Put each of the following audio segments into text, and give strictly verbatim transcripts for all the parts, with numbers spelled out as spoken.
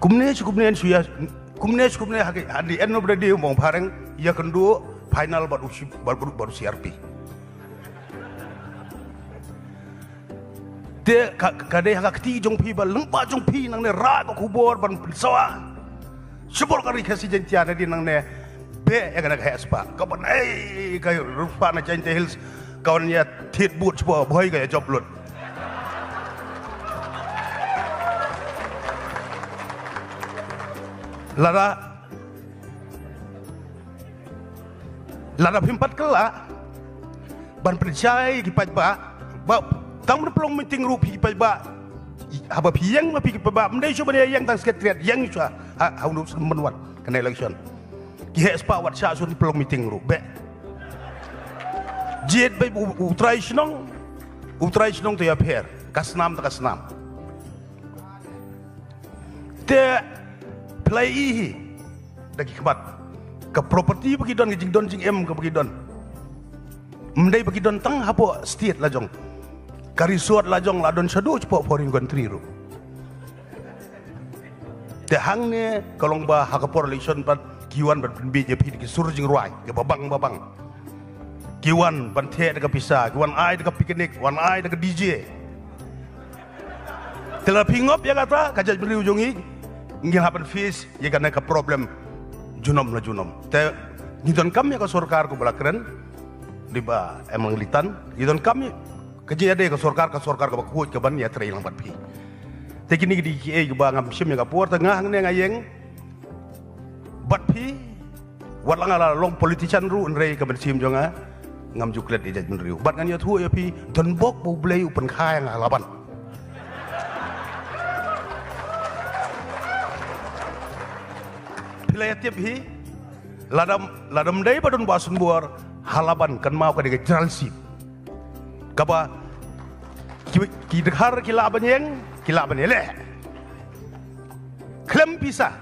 Kumne shi kumne shu ïa, kumne shi kumne ha ki, at the end of the day, u ong phareng ïa kynduh final bad u shi, bad, bad, bad u C R P. Te ka, ka dei ha ka kti jong phi ba lyngba jong phi nangne rah ka khubor ban pynsawa. Shibun ka ri Khasi Jaiñtia nadien nangne beh ïa kane ka heh spah. Ka ban ei ka ruh spah na Jaiñtia Hills ka wan ïa thied bud shibun bhoi ka ïa jop lut. Lada Lada phim pat kylla ban pynshai ki paidbah, ba tang ban pynlong meeting ruh phi ki paidbah. Haba phi ïeng ma phi ki paidbah, ym dei shuh ban ïeng tang secretariat, ïeng shuh ha, ha u snem ban wan kane election. Ki heh spah wat shah shuh pynlong meeting ruh beh. Jied beit u, u trai shnong, u trai shnong te ïapher, ka snam te ka snam. Te phi la ïohi hi da ki khmat ka property ba ki don, ka jingdon jingem kaba ki don. Ym dei ba ki don tang hapoh state la jong. Ka resort la jong la don shaduh shapoh foreign country ruh. Te hangne ka long ba ha ka por election pat ki wan ban pynbiej ïa phi da ki sur jingrwai kaba bang ba bang. Ki wan ban theh da ka pisa, ki wan ai da ka picnic, wan ai da ka D J. Te lada phi ngop ïa kata, ka jaitbynriew jong ngi, ngin hap ban face ïa kane ka problem junom la junom. Te ngi donkam ïa ka sorkar kaba la kren, dei ba em lang litan, ngi donkam ïa ka jingïadei ka sorkar, ka sorkar kaba khuid ka ban ïatrei lang bad phi. Te kine ki dei kiei kiba ngam shim ïa ka por, te nga hangne nga ïeng bad phi, wat la nga la long politician ruh, hynrei ka mynsiem jong nga ngam ju klet ïa jaitbynriew. Bad ngan ïathuh ïa phi, donbok ba U Blei u pynkha ïa nga ha Laban. Phi la ïatip hi, lada, lada ym dei ba don Bah Sunbor ha Laban, kynmaw ka dei ka jralsip kaba ki, ki dkhar ki lah ban ïeng, ki lah ban ïaleh. Khlem pisa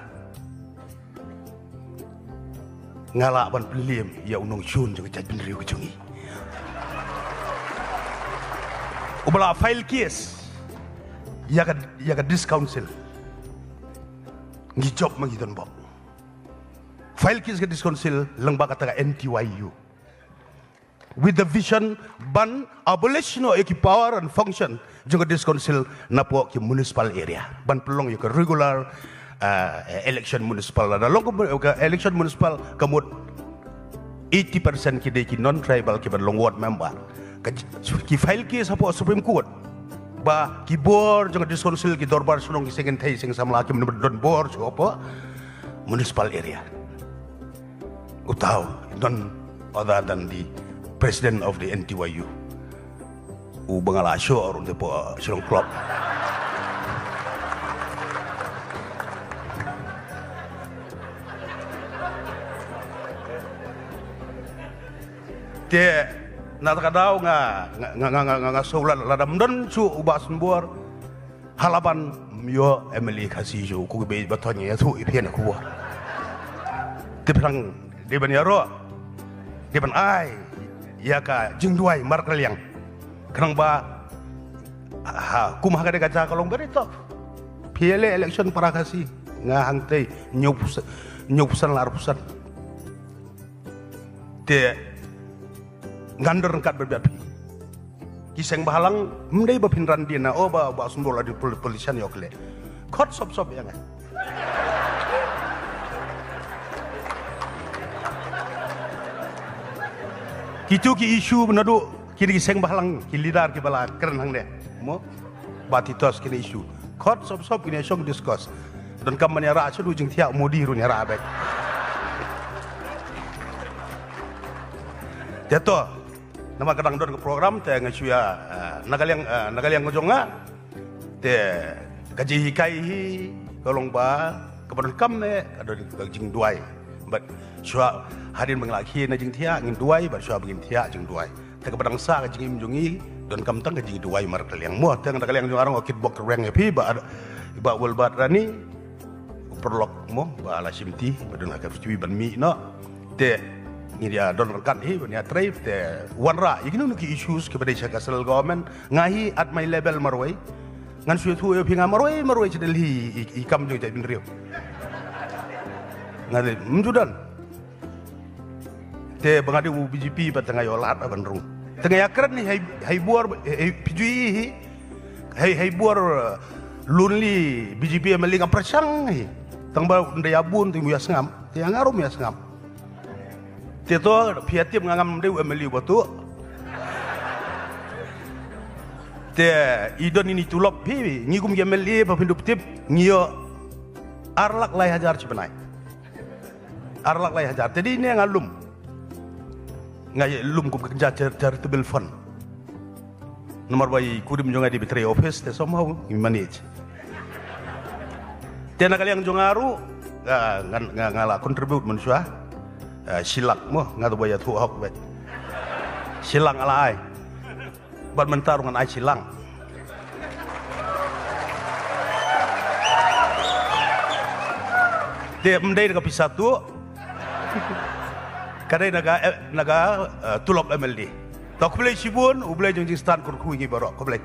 nga lah ban pynliem ïa u nongshun jong ka jaitbynriew ka jong ngi uba la file case ïa ka, ïa ka District Council. Ngi jop ma ngi donbok. File case ka District Council lyngba kata ka N T Y U with the vision ban abolish noh ïa ki power and function jong ka District Council napoh ki municipal area, ban pynlong ïa ka regular, uh, election municipal. Lada long ka, ka election municipal, ka mut eighty percent ki dei ki non-tribal kiban long ward member. Ka, ki file case hapoh Supreme Court ba ki bor jong ka District Council, ki dorbar shnong, ki seng kynthei seng samla kim don bor shuh hapoh municipal area. Uta u none other than the president of the N T Y U, uba nga la shoh ruh te hapoh shnong Klop. Te na kata ka daw nga, nga, nga, nga, nga, nga shu lad, lada ym don shuh u Bah Sunbor ha Laban, ym ïoh M L A Khasi shuh. Ko kiba ïeit ba thoh, ïathuh ïa phi na khubor. Te phi dang dei ban ïaroh, dei ban ai ïa ka jingduwai markylliang. Khnang ba, ha, kum ha ka dei ka jaka ka long very tough. Phi ïaleh election para Khasi, nga hangtei hynñiewphew san, hynñiewphew san la arphew san. Te ngan don ryngkat bad phi. Ki seng bhalang, ym dei ba phin ran dien na, oh, Bah, Bah Sunbor la dei pol-, politician ïoh khleh. Khot sop sop ïa nga. Kitu ki issue naduh kine ki seng bhalang, ki leader kiba la kren hangne, mo? Bah Titos, kine issue. Khot sop sop, kine shong discuss. Donkam ban ïarah shaduh jingthiah, Modi ruh ïarah beit. Te to, namar ka dang don ka program, te nga shu ïa, eh, na ka liang, eh, na ka liang ka jong nga. Te ka jinghikai hi ka long ba kaba donkam eh ka don ka jingduwai. Bad shuwa hadien ba ngi la khie na jingthiah, ngin duwai, bad shuwa ba ngin thiah, jingduwai. Te kaba dang sah ka jingim jong ngi, donkam tang ka jingduwai markylliang mo. Te na ka liang jong nga ruh nga kitbok kyrweng ïa phi, Bah, Bah Wilbert Rani, u paralok mo, ba la shim ti, ba don ha ka F T V ban mih noh. Te ngi ïa don ryngkat hi ban ïatrei, te wanrah ïa kino kino ki issues kiba dei sha ka central government. Nga hi at my level marwei, Ngan shu ïathuh ïa phi nga marwei marwei sha Delhi i, i kam jong jaitbynriew. Nga dei, ym ju don. Te ba nga dei u B J P pat te nga ïoh lad ban rung. Te nga ïakren hi, hai, hai bor, hai phi ju i hi. Hai, hai bor, uh, lonely B J P M L A nga pyrshang hi. Tang ba ynda ïa bun te ngi ïa sngam. Te nga ruh ïa sngam. Te to phi ïa tip nga ngam dei u M L A ba tu. Te i don ini tulop phi, ngi kum ki M L A ba phin dup tip, ngi ïoh ar lak lai hajar shi bnai. Ar lak lai hajar. Te dei ne nga lum. Nga ïa lum kum ka kynja char-, charitable fund. Namar ba i kurim jong nga dei ba trei office te somehow i manage. Te na ka liang jong nga ruh, ah, nga, nga, nga la contribute mynshuwa. Ah, shi lak mo, nga tu ba ïathuh hok bad. Shi lak nga la ai. Bad mynta ruh ngan ai shi lak. Te ym dei da ka pisa tu. Ka dei na ka, eh, na ka, eh, tulop M L A. To khublei shibun, U Blei jong jingstan kyrkhu ïa ngi baroh, khublei.